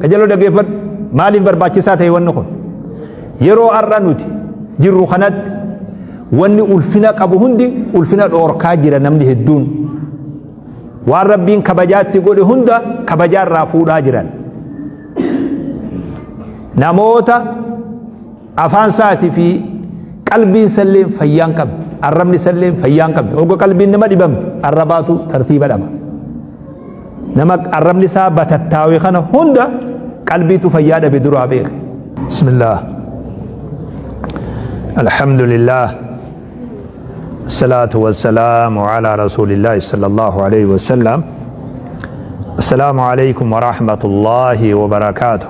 Qajeeloo dhaggeeffadhu. Maaliif barbaachisaa ta'e wanni kun? Yeroo har'a nuti jirru kanatti wanni ulfina qabu hundi ulfina dhoorkaa jira namni hedduun. Waan Rabbiin kabajaatti godhe hunda kabajaa irraa fuudhaa jiran. Namoota afaan isaatii fi qalbiin isallee fayyaa hin qabne, arrabni isallee fayyaa hin qabne. Hogga qalbiin nama dhibamte arrabaatu tartiiba dhaba. Nama arrabni isaa batattaawe kana hunda qalbiitu fayyaa dhabe duraa beeke. Bismillah. Alhamdulillah. Salaatu wassalaamu ala rasuulillahi sallallahu alayhi wasallam. Assalaamu alaykum wa rahmatullahi wa barakaatuh.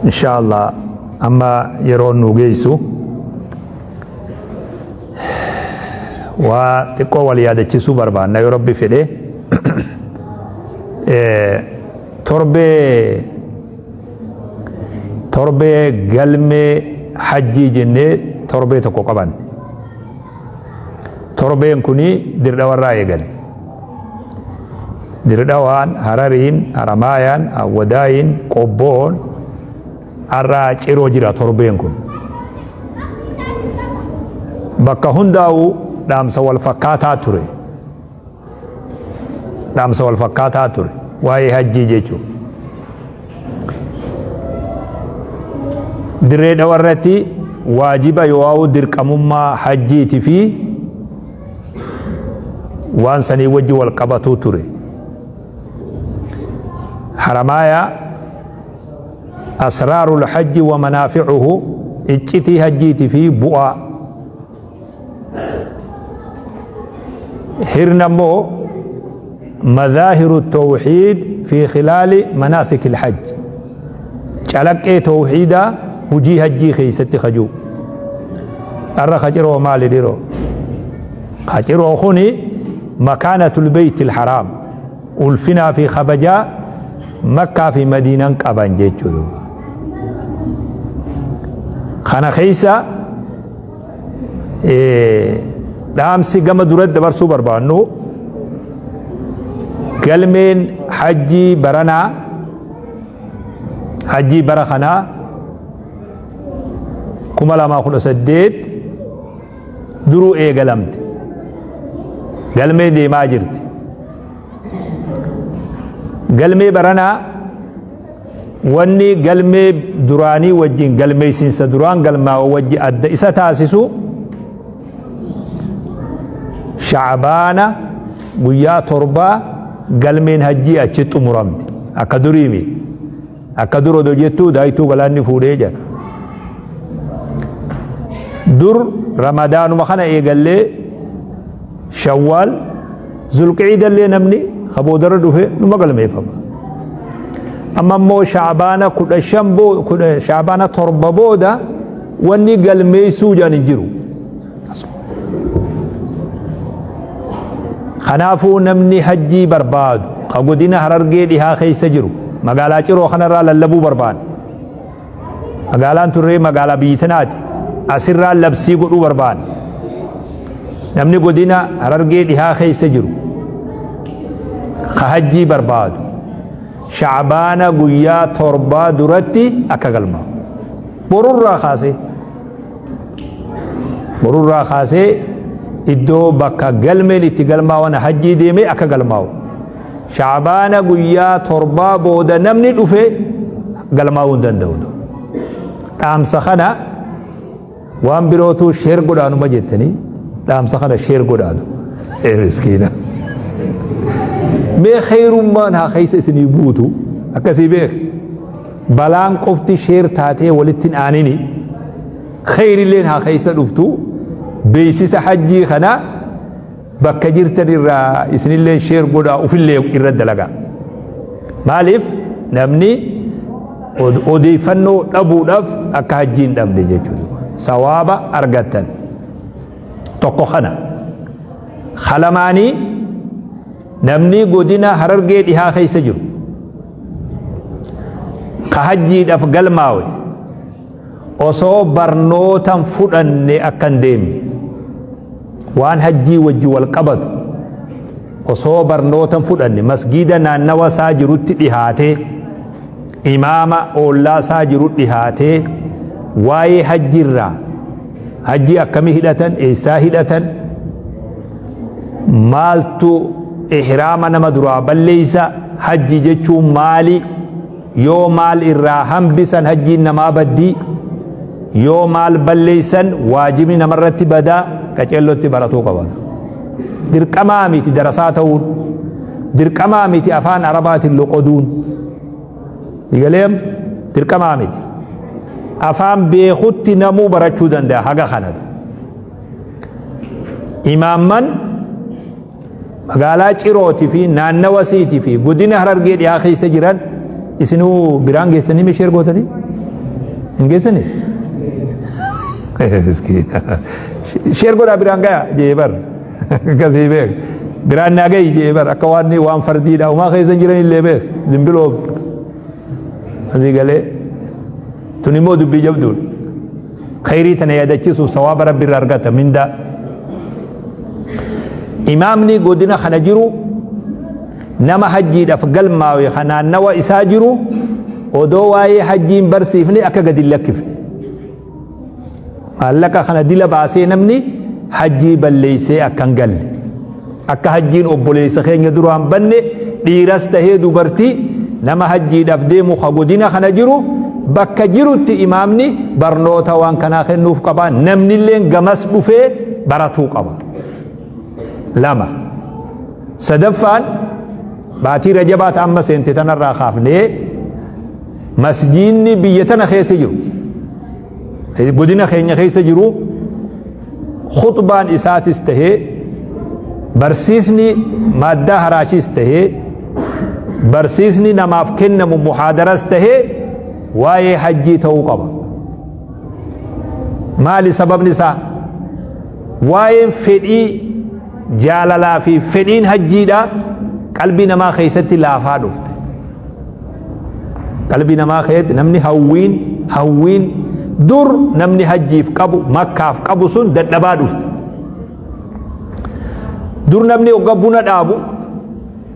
Insha Allah amma yeroon nu geessu waa xiqqoo wal yaadachisuu barbaanna yoo Rabbi fedhe. Torbee torbee galmee hajjii jennee torbee tokko qabanne. Torbeen kuni Dirdhawarraa eegale. Dirdhawaan, Harariin, Haramaayaan, Awwadaayiin, Qobboon har'a Ciroo jira torbeen kun. Bakka hundaa'u dhaamsa wal fakkaataa ture. Dhaamsa wal fakkaataa ture waa'ee hajjii jechuun. Dirree Dhawa irratti waajiba yoo'aa'u dirqamummaa hajjiiti fi waan sanii wajji wal qabatuu ture. Haramaayaa asraarul hajji wa manaaficuhu, iccitii hajjiiti fi bu'aa. Hirna immoo madaahiru tawxiid fi khilaali manaasik ilhajj, calaqqee tawxiidaa hujii hajjii keessatti kajuu. Arra kaciroo maali dhiroo? Kaciroo kuni makaanatul beeytil haraam, ulfinaa fi kabajaa Makkaa fi Madiinan qaban jechuudha. Kana keessa dhaamsi gama duratti dabarsuu barbaannu, galmeen hajjii baranaa, hajjii bara kanaa 2018 duruu eegalamte, galmee deemaa jirti. Galmee baranaa wanni galmee duraanii wajjin, galmeessinsa duraan galmaa'u wajji adda isa taasisu, Shacbaana guyyaa 7 galmeen hajjii achi xumuramti. Akka duriimi. Akka dur odoo jettuu daaytuu galaanni fuudhee jedha. Dur Ramadaanuma kana eegallee Shawwaal, Zulqiidallee namni ka boodarra dhufe numa galmeeffama. Amma immoo Shaabaana 15, Shaabaana 7 booda wanni galmeessuu jedhan hin jiru. Kanaafuu namni hajjii barbaadu ka godina Harargee Dhihaa keessa jiru magaalaa Ciroo kanarraa lallabuu barbaada. Magaalaan turree magaalaa biyyi tanaati. Asirraa labsii godhuu barbaada. Namni godina Harargee Dhihaa keessa jiru ka hajjii barbaadu Shacbaana guyyaa 7 duratti akka galmaa'u. Borurraa kaasee. Borurraa kaasee iddoo bakka galmeen itti galmaawan hajjii deemee akka galmaa'u. Shacbaana guyyaa 7 booda namni dhufe galmaa'uu hin danda'u. Dhaamsa kana waan birootu sheer godhaanuma jettanii dhaamsa kana sheer godhaatu. Ee miskiina. Mee kheyrummaan haa keessa isinii buutu akkasii beek. Balaan qofti sheer taatee walitti hin aanini. Kheyrilleen haa keessa dhuftu. Beeksisa hajjii kana bakka jirtan irraa isinillee sheer godhaa, ufillee irra dalagaa. Maaliif namni odeeffannoo dhabuudhaaf akka hajjii hin dhabne jechuudha. Sawaaba argattan. Tokko kana. Kalamaanii namni godina Harargee Dhihaa keessa jiru ka hajjiidhaaf galmaawe osoo barnootan fudhanne akka hin deemne, waan hajjii wajji wal qabatu osoo barnoota hin fudhanne masgiida naannawa isaa jirutti dhihaatee imaama oollaa isaa jiru dhihaatee waa'ee hajjiirraa, hajjii akkamii hidhatan, eessaa hidhatan, maaltu ihraama nama duraa balleeysa, hajji jechuun maali, yoo maal irraa hambisan hajjiin namaa baddii, yoo maal balleeysan waajibni namarratti badaa, qaceellotti baratuu qaba. Dirqamaa miti darasaa ta'uun, dirqamaa miti afaan arabaatiin loqoduun. Digaleem dirqamaa miti. Afaan beekutti namuu barachuu danda'a haga kanatu. Imaamman magaalaa Cirootii fi naannawa siitii fi godina Harargee dhiyaa keessa jiran isinuu biraan geessanii mishee ergootanii? Hin geessanii? Sheer godhaa biraan gaya jee bar. Akkasii beek. Biraan naa gahi jee bar akka waan waan fardiidha. Umaa keessa jiran illee beek. Zimbiloof. Asii galee. Tun immoo dubbii jabduudha. Khayrii tana yaadachiisuuf sawaaba rabbi irraa argata mindaa. Imaamni godina kana jiru nama hajjiidhaaf galmaawe kan naannawa isaa jiru odoo waa'ee hajjii hin barsiifne akka gadi hin lakkifne. Maallaqa kana dila baasee namni hajjii balleessee akka hin galle. Akka hajjiin obboleessa keenya duraan banne, dhiiras tahee dubartii, nama hajjiidhaaf deemu ka godina kana jiru bakka jirutti imaamni barnoota waan kanaa kennuuf qaba. Namnilleen gamas dhufee baratuu qaba. Lama. Sadaffaan, baatii Rajabaa ta amma seente tanarraa kaafnee masjiinni biyya tana keessa jiru, godina keenya keessa jiru, khuxbaan isaatis tahee, barsiisni maaddaa haraashiis tahee, barsiisni namaaf kennamu muhaadaras tahee, waa'ee hajjii ta'uu qaba. Maali sababni isaa? Waa'een fedhii jaalalaa fi fedhiin hajjiidha qalbii namaa keessatti laafaa dhufte. Qalbii namaa keessatti namni hawwiin dur namni hajjiif qabu, makkaaf qabu sun dadhabaa dhufte. Dur namni hogga buna dhaabu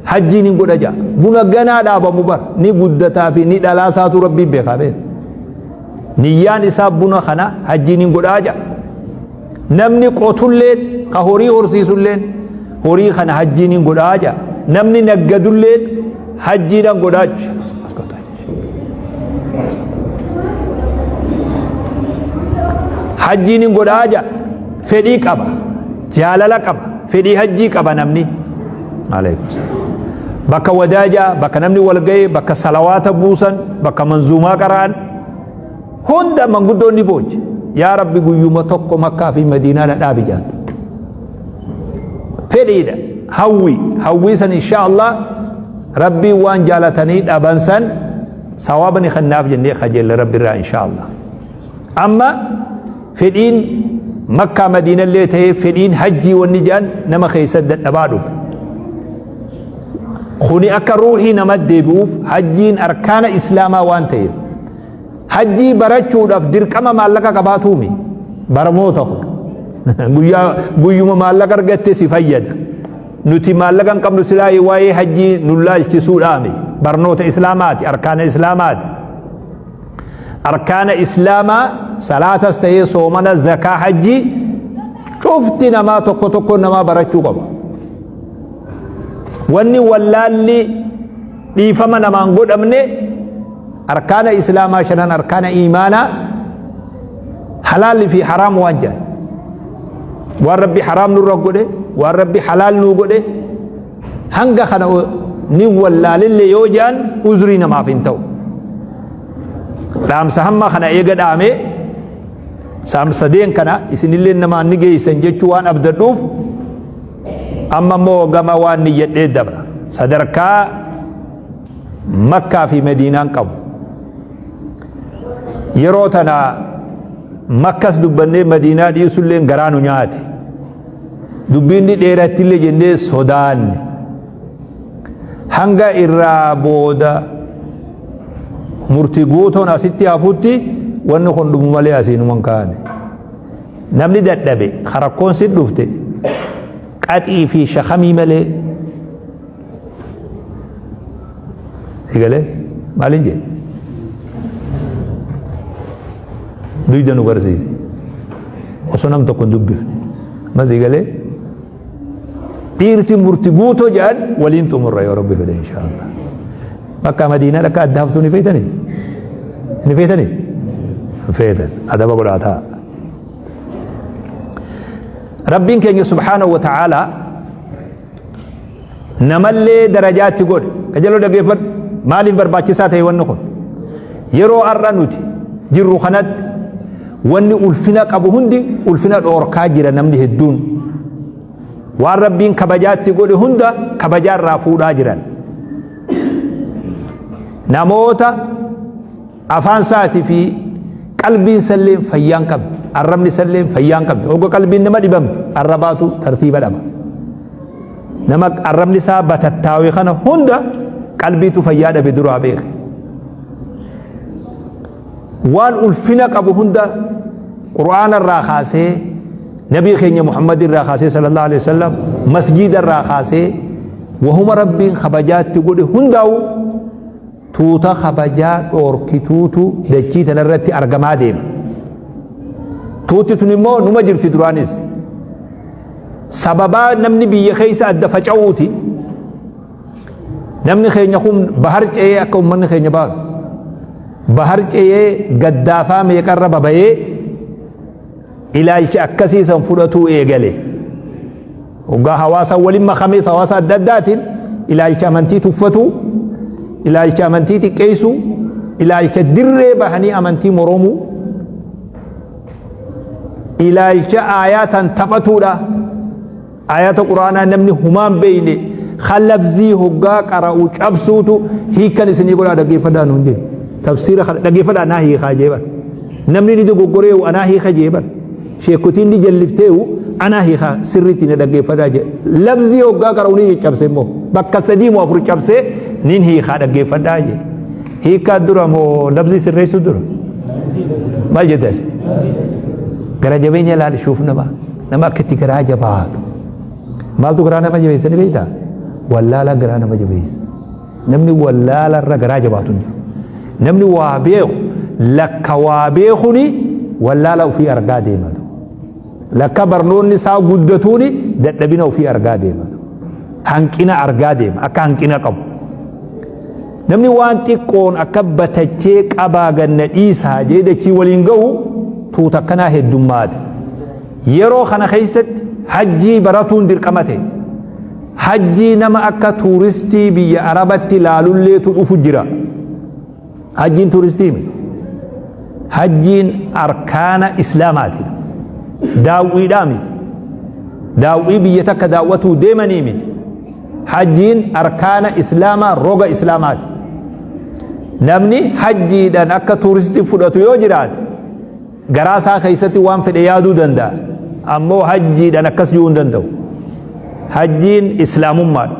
hajjiin hin godha ja'a. Buna ganaa dhaabamu bar ni guddataa fi ni dhalaa isaatu rabbiin beekaa beeka. Niyyaan isaa buna kana hajjiin hin godhaa ja'a. Namni qotulleen, ka horii horsiisulleen, horii kana hajjiin hin godhaa ja'a. Namni naggadulleen hajjiidhaan godhaa ja'a. Hajjiin hin godhaa ja'a. Fedhii qaba. Jaalala qaba. Fedhii hajjii qaba namni. Alaikum salaam. Bakka wadaajaa, bakka namni wal ga'e, bakka salawaata buusan, bakka manzuumaa qara'an hunda manguddoon ni booji. Yaa Rabbi, guyyuma tokko Makkaa fi Madiinaa na dhaabi jaan. Fedhiidha. Hawwi. Hawwii san insha Allah Rabbiin waan jaalatanii dhaban san sawaaba ni kennaaf jennee kajeella Rabbi irraa insha Allah. Amma fedhiin Makkaa Madiinallee ta'ee fedhiin hajjii wanni jedhan nama keessa dadhabaa dhufe. Kuni akka ruuhii nama deebi'uuf, hajjiin arkaana islaamaa waan ta'eef, hajjii barachuudhaaf dirqama maallaqa qabaatuumi barnoota kun guyyaa guyyuma maallaqa argatte si fayyada. Nuti maallaqa hin qabnu, silaa waa'ee hajjii nu laalchisuudhaami. Barnoota islaamaati, arkaana islaamaati. Arkaana islaamaa salaatas ta'ee, soomana, zakaa, hajjii, cufti namaa tokko tokko namaa barachuu qaba. Wanni wallaalli dhiifama namaan godhamne arkaana islaamaa shanan, arkaana iimaanaa, halaalli fi haraam waan jedhan, waan Rabbi haraam nurra godhe, waan Rabbi halaal nuu godhe, hanga kana ni wallaalille yoo jedhan uzrii namaaf hin ta'u. Dhaamsa hamma kana eega dhaamee, saamsadeen kana isinillee namaan ni geessan jechuu waan abdadhuuf, amma immoo gama waan niyyadhee dabra. Sadarkaa Makkaa fi Madiinaan qabu. Yeroo tana Makkas dubbannee Madiinaa dhiisullee garaa nu nyaate. Dubbiin ni dheerattillee jennee sodaanne. Hanga irraa booda murtii guutuun asitti hafutti wanni kun dhumu malee asiinuman kaane. Namni dadhabe, rakkoon si dhufte, qaxii fi shakamii malee. Egalee maaliin jee? Duyda nu garsiise. Osoo nam tokko hin dubbifne. Mas egalee dhiirti murti guutoo jedhan waliin xumurra yoo Rabbi fedhe inshaallah. Bakka Madiinaa dhakka adda haftuu ni feetanii? Ni feetanii? Hin feetan. Adaba godhaa ta'a. Rabbiin keenya subhaanahu wa ta'aalaa namallee darajaatti godhe. Qajeeloo dhaggeeffadhu. Maaliif barbaachisaa ta'e wanni kun? Yeroo har'a nuti jirru kanatti wanni ulfina qabu hundi ulfina dhoorkaa jira namni hedduun. Waan Rabbiin kabajaatti godhe hunda kabajaa irraa fuudhaa jiran. Namoota afaan isaatii fi qalbiin isallee fayyaa hin qabne, arrabni isallee fayyaa hin qabne. Hogga qalbiin nama dhibamte arrabaatu tartiiba dhaba. Nama arrabni isaa batattaawe kana hunda qalbiitu fayyaa dhabe duraa beeke. Waan ulfina qabu hunda Qur'aana irraa kaasee Nabii keenya Muhammad irraa kaasee sallallahu alaihi wasallam masjiida irraa kaasee wahuma Rabbiin kabajaatti godhe hundaa'u tuuta kabajaa dhoorkituutu dachii tanarratti argamaa deema. Tuuti tun immoo numa jirti duraanis. Sababaa namni biyya keessa adda faca'uuti. Namni keenya kun bahar ce'ee akka uummanni keenya baaru. Bahar ce'ee gaddaafaa meeqarra babayee ilaalcha akkasii san fudhatuu eegale. Hoggaa hawaasa waliin makamees hawaasa adda addaatiin ilaalcha amantii tuffatuu, ilaalcha amantii xiqqeessuu, ilaalcha dirree bahanii amantii moromuu, ilaalcha aayaataan taphatuudha. Aayata Qur'aanaa namni humaan beeyne ka lafzii hoggaa qara'u cabsuutu hiikkan isinii godhaa dhaggeeffadhaa nuun jee. Tafsiira kana dhaggeeffadhaa anaa hiikaa jee bar. Namni ni dogoggoreewu anaa hiika jee bar. Sheekkotiin ni jallifteewu anaa hiikaa sirriitti na dhaggeeffadhaa jee. Lafzii hoggaa qara'u ni cabse immoo bakka sadii moo afur cabsee nin hiikaa dhaggeeffadhaa jee. Hiikkaa dura moo lafzii sirreessuu dura? Maal jettan? Gara jabeenya ilaali shuuf namaa. Nama akka itti garaa jabaatu. Maaltu garaa nama jabeessa ni beektaa? Wallaalaa garaa nama jabeessa. Namni wallaala irra garaa jabaatu hin jiru. Namni waa beeku lakka waa beekuni wallaala ofii argaa deema. Lakka barnoonni isaa guddatuuni dadhabina ofii argaa deema. Hanqina argaa deema akka hanqina qabu. Namni waan xiqqoon akka batachee qabaa ganna dhiisaa jee dachii waliin gahu tuuta akkanaa heddummaate. Yeroo kana keessatti hajjii baratuun dirqama ta'e. Hajjii nama akka tuuristii biyya Arabatti laalulleetu dhufu jira. Hajjiin tuuristii miti. Hajjiin arkaana Islaamaati. Daawwiidhaa miti. Daawwii biyya takka daawwatuu deemanii miti. Hajjiin arkaana Islaamaa roga Islaamaati. Namni hajjiidhaan akka tuuristii fudhatu yoo jiraate garaa isaa keessatti waan fedhe yaaduu danda'a. Ammoo hajjiidhaan akkas ji'uu hin danda'u. Hajjiin Islaamummaadha.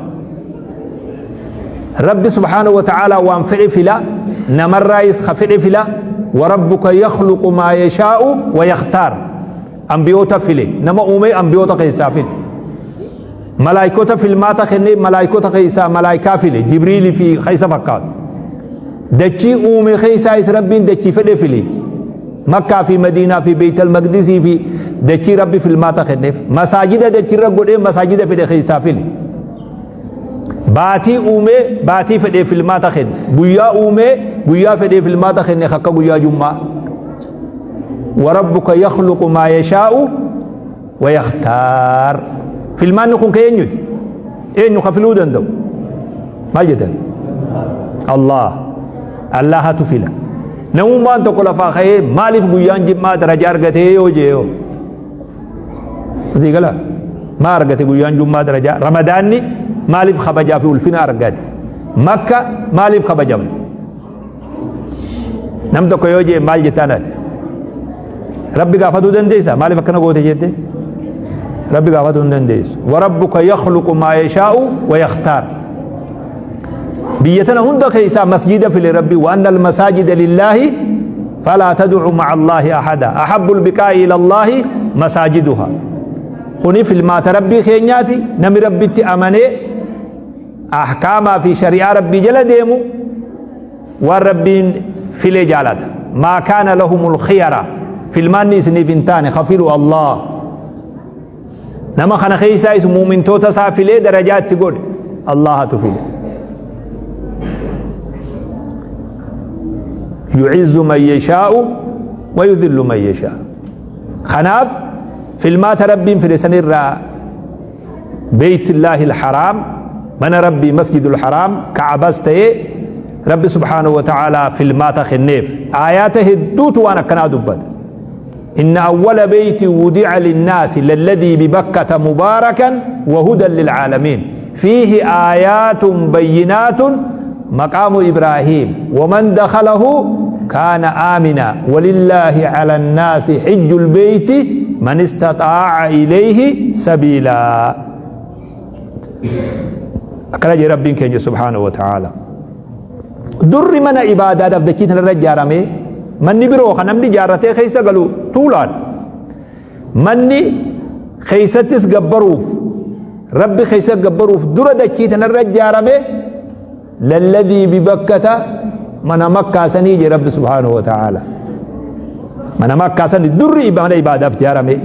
Rabbi subhaanahu wa ta'aalaa waan fedhe fila, namarraayis ka fedhe fila, wa rabbuka yakhluqu maa yashaa'u wa yakhtaar. Ambiyoota file, nama uumee ambiyoota keessaa file. Malaayikota filmaata kennee malaayikota keessaa malaayikaa file, Jibriilii fi ka isa fakkaatu. Dachii uume keessaayis Rabbiin dachii fedhe file. Makkaa fi Madiinaa fi Beeytal Maqdisii fi dachii Rabbi filmaata kenneef. Masaajida dachirra godhee masaajida fedhe keessaa file. Baatii uumee baatii fedhee filmaata kenne. Guyyaa uumee guyyaa fedhee filmaata kenne akka guyyaa jummaa. Warabbuka yakhluqu maa yashaa'u wa yakhtaar. Filmaanni kun ka eenyuti? Eenyu ka filuu danda'u? Maal jettan? Allah. Allahatu fila. Namummaan tokko lafaa ka'ee maaliif guyyaan jimmaa darajaa argatee yoo jee yoo? Asii gala maa argate guyyaan jummaa darajaa ramadaanni maaliif kabajaa fi ulfina argate makka maaliif kabajamte nam tokko yoo jee maal jettaan ati rabbi gaafatuu dandeessa maaliif akkana goote jette rabbi gaafatuu hin dandeessu warabbuka yakhluqu maa yashaa'u wa yakhtaar biyya tana hunda keessaa masjida file rabbi wa anna almasaajida lillaahi falaa tad'u ma'a allaahi ahada ahabbu albiqaa'i ila allaahi masaajiduha kuni filmaata rabbii keenyaati nami rabbitti amanee ahkaamaa fi shari'aa rabbii jala deemu Waan Rabbiin file jaalata. Maa kaana lahumul khiyara. Filmaanni isiniif hin taane ka filu Allah. Nama kana keessaa is muumintoota isaa filee darajaa itti godhe Allahatu file. Yu'izzu man yashaa'u wa yudhillu man yashaa. Kanaaf filmaata Rabbiin file sanirraa Beeytillaahi Haraam mana Rabbii Masjidul Haraam Ka'abas ta'ee Rabbi subhaanahu wa ta'aalaa filmaata kenneef. Aayaata hedduutu waan akkanaa dubbata. Inna awwala beeyti wudi'a linnaasi lalladii bibakkata mubaarakan wa hudan lilcaalamiin. Fiihi aayaatun bayyinaatun maqaamu Ibraahiim waman dakhalahu kaana aamina walillaahi cala annaasi xijjul beeyti man istaxaaca ilayhi sabiilaa. Akkana jedhe Rabbiin keenya subhaanahu wa ta'aala. Durri mana ibaadaadhaaf dachii tanarra ijaarame manni biroo kan namni ijaarratee keessa galu tuulaan. Manni keessattis gabbaruuf Rabbi keessa gabbaruuf dura dachii tanarra ijaarame lalladii bibakkata mana makkaa sanii jedhe Rabbi subhaanahu wa ta'aala. Mana makkaa sanii durri mana ibaadaaf ijaarame.